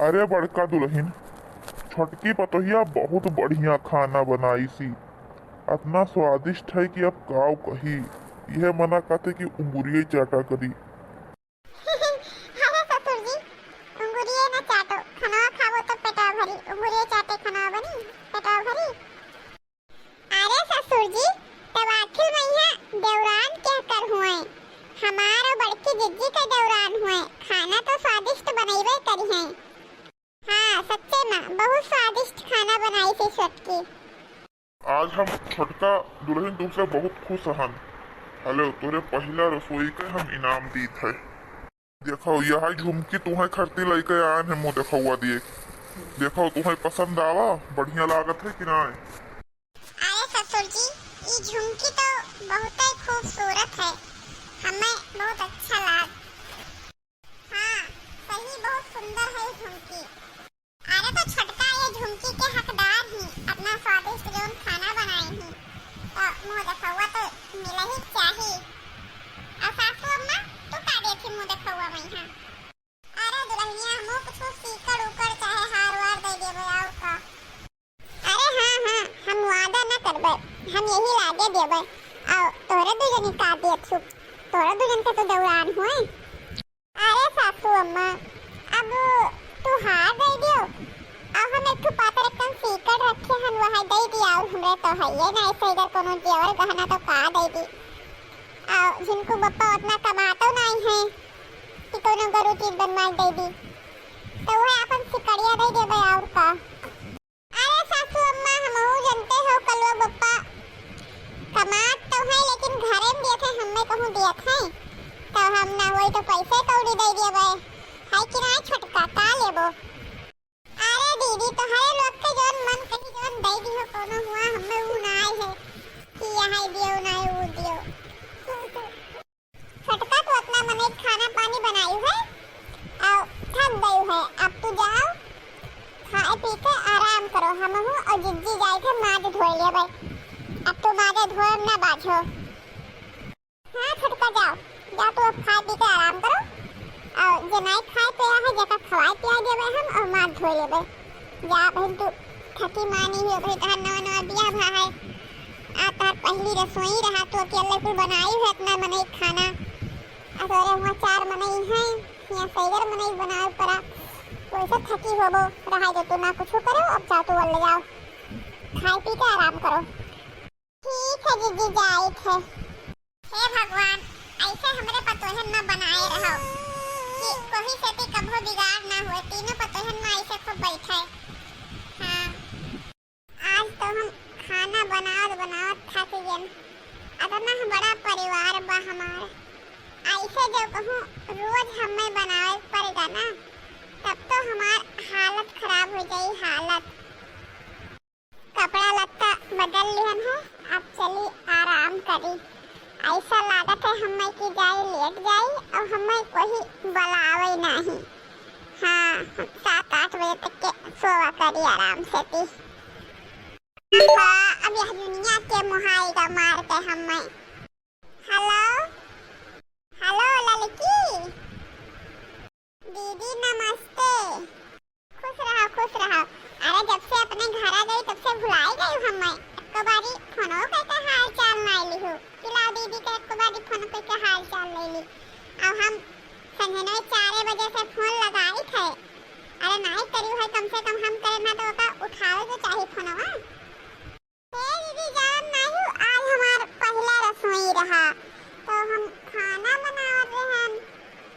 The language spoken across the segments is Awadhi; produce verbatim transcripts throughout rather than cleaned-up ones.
अरे बड़का दुलहिन, छोटकी पतोहिया बहुत बढ़िया खाना बनाइसी, अतना स्वादिष्ट है कि अब काव कही। यह मना कहते कि उंगुरिये चाटा करी। अरे ससुर जी, उंगुरिये न चाटो, खनवा खाबो तो पेटवा भरी, उंगुरिये चाटे खनवा बनी, पेटवा भरी। अरे ससुर जी, तब आखिर मइहाँ देवरान केहकर हुए? हमार अउ बड़की जिज्जी के देवरान हुए, खाना तो स्वादिष्ट बनइबे करिहैं। हाँ, सच्चे में बहुत स्वादिष्ट खाना बनाइसी छोटकी। आज हम छोटका दुलहिन तुमसे बहुत खुश हन। हेलो, तोरे पहिला रसोई के हम इनाम दीत है। देखो, यह झुमकी तुम्हें खरती लइके आयन है मुँह देखउआ दिए। देखो, तुम्हें पसंद आवा, बढ़िया लागत है कि नाय? अरे ससुर जी, ई झुमकी तो बहुते खूबसूरत है, हमें बहुत अच्छा लाग। हाँ, सही बहुत सुंदर है ई झुमकी। अरे तो छोटका ये झुमकी के हकदार ही, अतना स्वादिष्ट जौन खाना बनाए ही, तो मुँह देखउआ तो मिले ही चाही। और सासू अम्मा, तू का देथी मुँह देखउआ मइहाँ? अरे दुलहिनिया, हमहू कुछ सीकड़ उकड़ चाहे हार वार दे देबे, और का? अरे हाँ, हाँ, हम वादा ना करबे, हम यही लागे देबे। और तोहरे दू जनी का देत छु? तोहरे दू जन के तो देवरान हुए। अरे सासू अम्मा, अब तू हार दे दियो। और हम एक ठो पातर एकदम सीकड़ रखे हन, वह दे दिया। और हमरे तो है ये ना ऐसे इधर कोनो जेवर गहना तो का दे दी। और झिनकू बप्पा उतना कमातो नहीं है कि कोनो गरु चीज बनवा के दे दी, तो वह अपन सिकड़िया दे देबे और का। अरे सासू अम्मा, हमहू जनते हो कलुआ बप्पा कमात तो है, लेकिन घरे में दियत है, हमें कहूँ दियत है, तो हम ना होई तो पैसे कौड़ी दे देबे, है कि ना छोटका, का लेबो? अरे दीदी, तोहरे लोग के जौन मन कही जौन दे दिहो, कोनो हुआ हमें ऊ ना आए है कि यहाँ दियो ना ऊ दियो। छोटका तो अपना मनई खाना पानी बनाई है और थक गई है, अब तू जाओ खाए पी के आराम करो, हमहू और जिज्जी जाए थे माज धोए लेबे, अब तू माजे धोए ना बाझो। हाँ छोटका जाओ, जाओ तू अब खाए पी के आराम करो और जे नाई खाए पिया है जेका खवाए पिया देबे हम और माज धोए लेबे। जा बहिन, तू थकी मानी हो भाई, तहार नवा नवा बियाह भा है, आ तहार पहली रसोई रहा, तू अकेले कुल बनाई हो इतना मनई खाना, आ तोरे हुआ चार मनई हैं, यहाँ सैगर मनई बनाए पड़ा, वैसे थकी होबो, रहा जो तू ना कुछ करो, अब जा तू ले जाओ, खाए पी के आराम करो। ठीक है जीजी, जाइत है। हे भगवान, ऐसे हमरे पतोहन में बनाए रहो कि कोही से भी कभो बिगाड़ ना हुए, तीनों पतोहन में ऐसे खूब बैठे। हाँ, आज तो हम खाना बनावत बनावत थक गए। अतना बड़ा परिवार बा हमार, ऐसे जो कहूँ रोज हमें बनावे पड़ेगा ना, तब तो हमार हालत खराब हो जाई, हालत। कपड़ा लत्ता बदल लिहन है, अब चली आराम करी। ऐसा लागत है हमें कि जाई लेट जाई और हमें कोई बुलावे नहीं। हाँ, हम सात आठ बजे तक के सोवा करी आराम से ती। हाँ, अब यह दुनिया के मुहाई का मार के हमें। हेलो, हेलो ललकी। दीदी नमस्ते। खुश रहो, खुश रहो। अरे जब से अपने घर आ गई तब से भुलाई गई हमें। एको बारी फोनो करके हाल चाल ना लिहू। कि लाओ दीदी के एको बारी फोन करके हाल चाल ले ली। अब हम संझने चारे बजे से फोन लगाई थे। अरे नहीं करी है, कम से कम हम करे ना तो ओका उठावे के चाही फोनवा। हे दीदी जान नाहीं, आज हमार पहिला रसोई रहा, तो हम खाना बनावत रहन,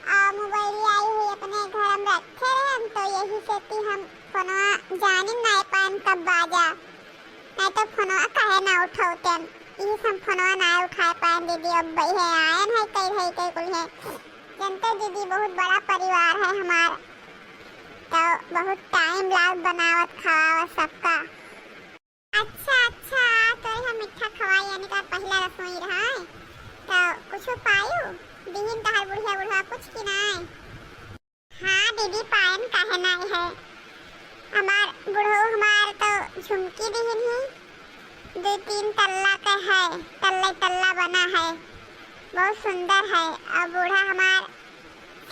आ मोबाइल आई हुई अपने घर में रखे रहन, तो यही से ती हम फोनवा जानिन नाहीं पाएन कब बाजा, नहीं तो फोनवा काहे ना उठौतेन, यही से हम फोनवा ना उठाए पाएन दीदी। अब भाई है आयन है कई भाई कई कुल है, जनते दीदी बहुत बड़ा परिवार है हमार, तो बहुत टाइम लाग बनावत खवावत सबका। अच्छा, अच्छा, तोरे यहाँ मीठा खवाई, यानी का पहिला रसोई रहा है, तो कुछ पायू? दिहिन तहार बुढ़िया बुढ़वा कुछ की नाय? हाँ दीदी, पायन काहे नाय है? हमार बुढ़ऊ हमार तो झुमकी दिहिन ही, दो तीन तल्ला के है, तल्ले तल्ला बना है, बहुत सुंदर है। और बूढ़ा हमार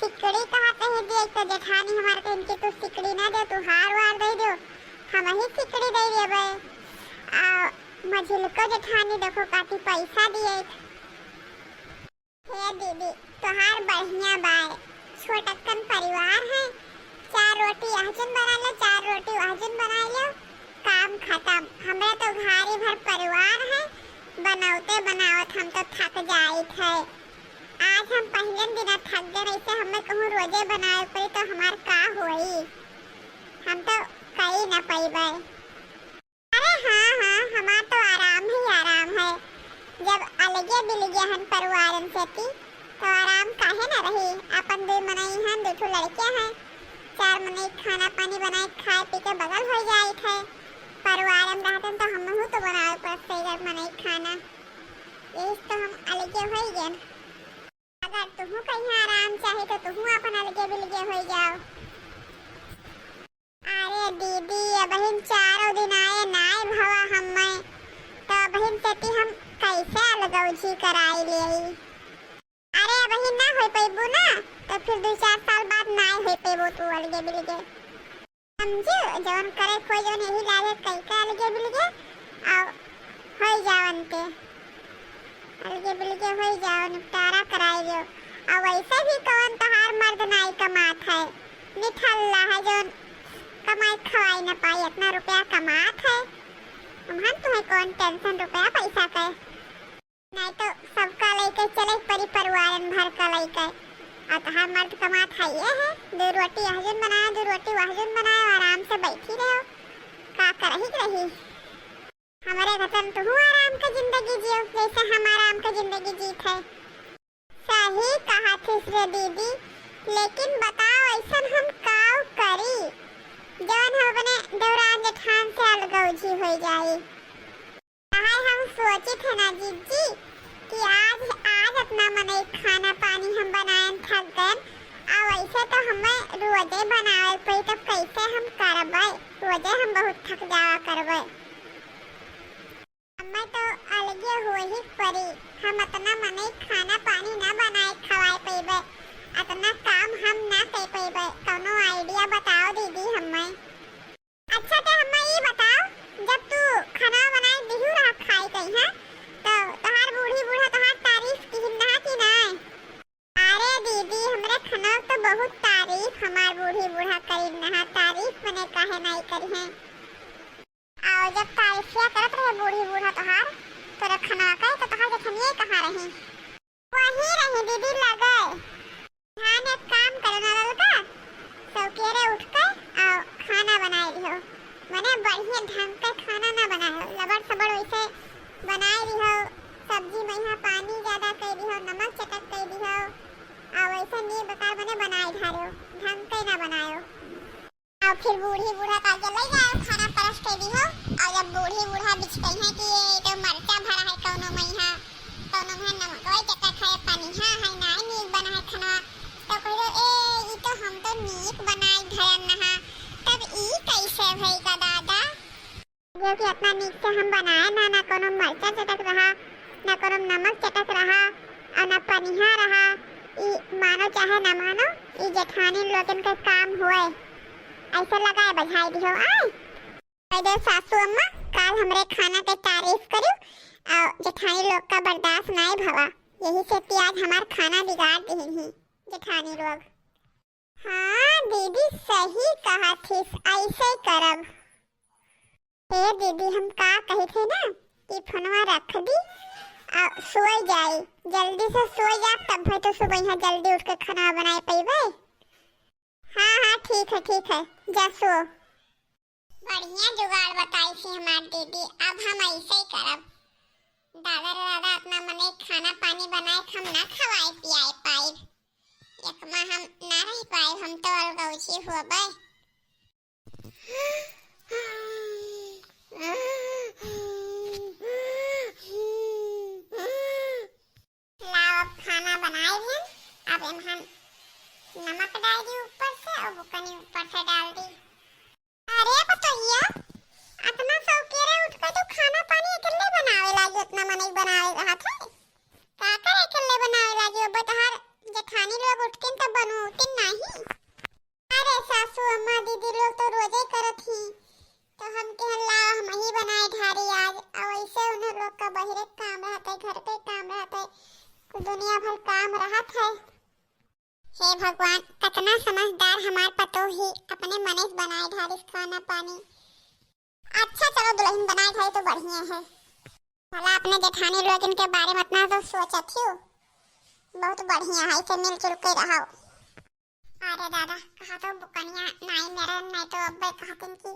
सिकड़ी कहत रही दिए, तो जेठानी हमार कहिन कि तू सिकड़ी ना दे, तू हार वार दे दो, हम ही सिकड़ी दे देबे। आ मझिलको जेठानी देखो काती पैसा दिए। हे दीदी, तोहार बढ़िया बाय, छोटक्कन परिवार है, चार रोटी यह जन बना ले, चार रोटी वह जन बना ले, काम खत्म। हमरा तो घारी भर परिवार है, बनौते बनावत हम तो थक जाइत है। आज हम पहले दिन थक गए, ऐसे हमें कहूँ रोजे बनावे पड़ी तो हमार का होई, हम तो कई न पइबे। अरे हाँ, हाँ, हमार तो आराम ही आराम है। जब अलगे बिलगे हन परिवारन से ती, तो आराम काहे न रही? अपन दुई मनई हन, दुई ठो लड़के हैं, चार मनई खाना पानी बनाए, खाए पी के बगल हो जाइत है। परिवार में रहतन तो हमहू तो बनावे पड़त है जब मनई खाना। यही से तो हम अलगे होई गए। अगर तुहू कहीं आराम चाहे तो तुहू अपन अलगे बिलगे होई जाओ। अरे दीदी, अबहिन चारों दिन आए नाय भवा हम्मे, तो अबहिन से ती हम कैसे अलगौजी कराई लेई? अरे अबहिन ना होई पइबू ना, तो फिर दुई चार साल बाद नाय होई पइबू तू अलगे बिलगे। समझू, जवन करे खोई जवन यही लागे कई के अलगे बिलगे, और होई जावन ते। अलगे बिलगे होई जाओ, निपटारा कराई दो। और वैसे भी कौन तोहार मर्द नाई कमात है, निठल्ला है, जौन कमाई खवाई न पाई, इतना रुपया कमात है। हमहन तुम्हें कौन tension रुपया पैसा के? नहीं तो सबका लेके चले परी परिवारन भर का लेके। और तोहार मर्द कमात है ये है, दो रोटी यह जन बनाए, दो रोटी वह जन बनाए, आराम से बैठी रहो, का करही के रही। हमरे घटन तुहू आराम के जिंदगी जियो, जैसे हम आराम के जिंदगी जीत है। सही कहा थिस रे दीदी, लेकिन बताओ ऐसन हम काव करी, जौन हम अपने देवरान जेठान से अलगौजी हो जाई। काहे हम सोचित है ना जीजी कि आज, आज अपना मनई खाना पानी हम बनाएन थक गएन, आ वैसे तो हमें रोजे बनावे पड़ी, तब कैसे हम करबे? रोजे हम बहुत थक जावा करबे। हमें तो अलगे हो ही पड़ी, हम अतना मनई खाना पानी ना बनाए खवाए पइबे, अतना काम हम ना कर पइबे, कौनो idea बताओ दीदी हमें। अच्छा ते हमें ई बताओ, जब तू खाना बनाए दिहू रहा खाए कहीं, हाँ, तो तोहार बूढ़ी बूढ़ा तोहार तारीफ किहिन ना कि नाय? अरे दीदी, हमरे खाना तो बहुत तारीफ हमार बूढ़ी बूढ़ा करिन ना, तारीफ मने काहे नाय करिहें? और जब तारीफिया करत रहे बूढ़ी बूढ़ा तोहार, तोरे खनवा के, तो तोहार जेठनिया कहाँ रही? वही रही दीदी लगे। हाँ, एक काम करो ना ललका, सौकेरे उठ के और खाना बनाए लिहो। मने बढ़िया ढंग के खाना ना बनाए हो, लबड़ सबड़ वैसे बनाए लिहो, सब्जी में यहाँ पानी ज्यादा कर दिहो, नमक चटक कर दिहो, और वैसे नी बेकार मने बनाए ढारो, ढंग के ना बनायो। और फिर बूढ़ी बूढ़ा का के ले जाओ, खाना परस के दिहो। और जब बूढ़ी बूढ़ा बिचकई है कि ये तो मरचा भरा है कौनो मइहा, कौनो में नमक वही चटक है, पनिहा है, नाई नीक बना है खाना, तो कह दो, "ए, ई तो हम तो नीक बनाए धरन नहा, तब ई कैसे भई का दादा?" जो कि इतना नीक से हम बनाए ना, ना कोनो मरचा चटक रहा, ना कोनो नमक चटक रहा, और ना पनिहा रहा। ई मानो चाहे ना मानो, ई जेठानी लोगन के काम हुए। ऐसे लगाए बझाई दिहो, आय। कह दे सासू अम्मा, काल हमरे खाना के तारीफ करियो, और जेठानी लोग का बर्दाश्त नाय भवा। यही से ती आज हमार खाना बिगाड़ दिहिन ही जेठानी लोग। हाँ दीदी, सही कहा थिस, ऐसे करब। ए दीदी, हम का कही थे ना कि फोनवा रख दी आ सोई जाई, जल्दी से सोई जा, तब है तो सुबह यहाँ जल्दी उठ के खाना बनाए पइबे। हाँ, हाँ, ठीक है, ठीक है, जा सो। बढ़िया जुगाड़ बताई थी हमार दीदी, अब हम ऐसे ही करब। दादा रे दादा, अपना मने खाना पानी बनाए के हम ना खवाए पियाए पाइब। एक माँ हम ना रह पाइब, हम तो अलगौजी होबे। लाओ, अब खाना बनाए हन, अब एमहन नमक डाल दी ऊपर से और बुकनी ऊपर से डाल दी। अरे पतोहिया, अतना सौकेरे उठ के तू खाना पानी अकेले बनावे लागी, उतना मनई बनावे रहत है, का करे अकेले बनावे लागी? अब तोहार जेठानी लोग उठकिन त बनूते लोग का बहिरे काम रहत है, घर के काम रहत है, दुनिया भर काम रहत है। हे भगवान, कतना समझदार हमार पतोह ही, अपने मने से बनाए ढालिस खाना पानी। अच्छा चलो दुलहिन, बनाए ढाली तो बढ़िया है। भला अपने जेठानी लोगन के बारे में इतना तो सोचत ही, बहुत बढ़िया है, इसे मिलजुल के रहो। अरे दादा, कहा तो बुकनिया नाई मेरे, नहीं तो अब्बे कहतिन कि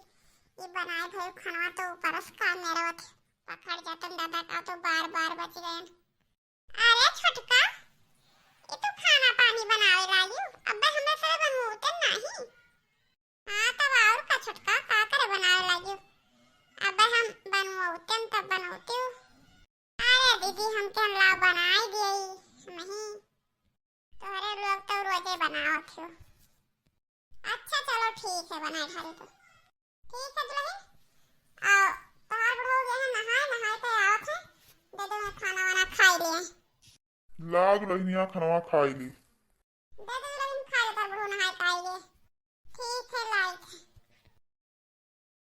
ई बनाए भइल खनवा तो ऊपर से का मेरे वत पकड़ जातन दादा, का तो बार बार बच गए। अरे छोटका, ई तो खाना पानी बनावे लागी, अब्बे हमरा से बनवाते नहीं। हाँ, तब और का छोटका, का करे बनावे लागी? अब्बे हम बनवाते तब बनवाते हो। अरे दीदी, हम के ला बनाए दिए, नहीं तोहरे लोग तो रोजे बनावत हो। अच्छा चलो ठीक है, बनाए ढाली तो। ठीक है दुलहिन, आओ, तोहार बुढ़ऊ गए हैं नहाए, नहाए के आवत है, दे दो खाना वाना खाई लिए। ला दुलहिनिया, खनवा खाई ली।